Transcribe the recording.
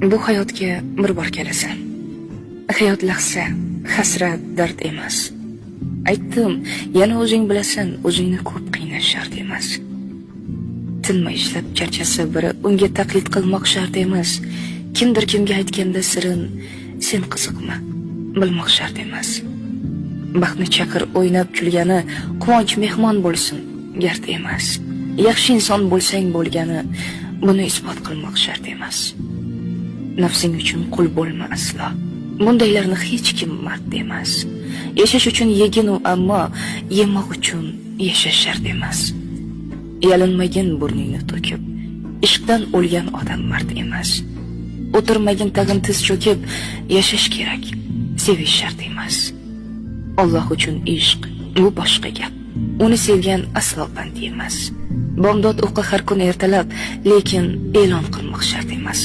Bu hayotga bir bor kelasan. Hayot lahza, hasrat, dard emas. Aytdim, yana o'zing bilasan, o'zingni ko'p qiynash shart emas. Tinmay ishlab charchasa biri, unga taqlid qilmoq shart emas. Kimdir kimga aytganda sirin, sen qiziqma, bilmoq shart emas. Baxtni chaqir o'ynab kulgani, quvonch mehmon bo'lsin, gard emas. Yaxshi inson bo'lsang bo'lgani, buni isbot qilmoq shart emas. Nafsing uchun qul bo'lma aslo. Bundaylarni hech kim mard demas. Yashash uchun yegin u, ammo yemoq uchun yashash shart emas. Yalinmagin burningni to'kib, ishqdan o'lgan odam mard emas. O'tirmagin tag'in tiz cho'kib, yashash kerak, sevish shart emas. Alloh uchun ishq bu boshqa gap. Uni sevgan aslo band emas. Bomdod o'qi har kun ertalab, lekin e'lon qilmoq shart emas.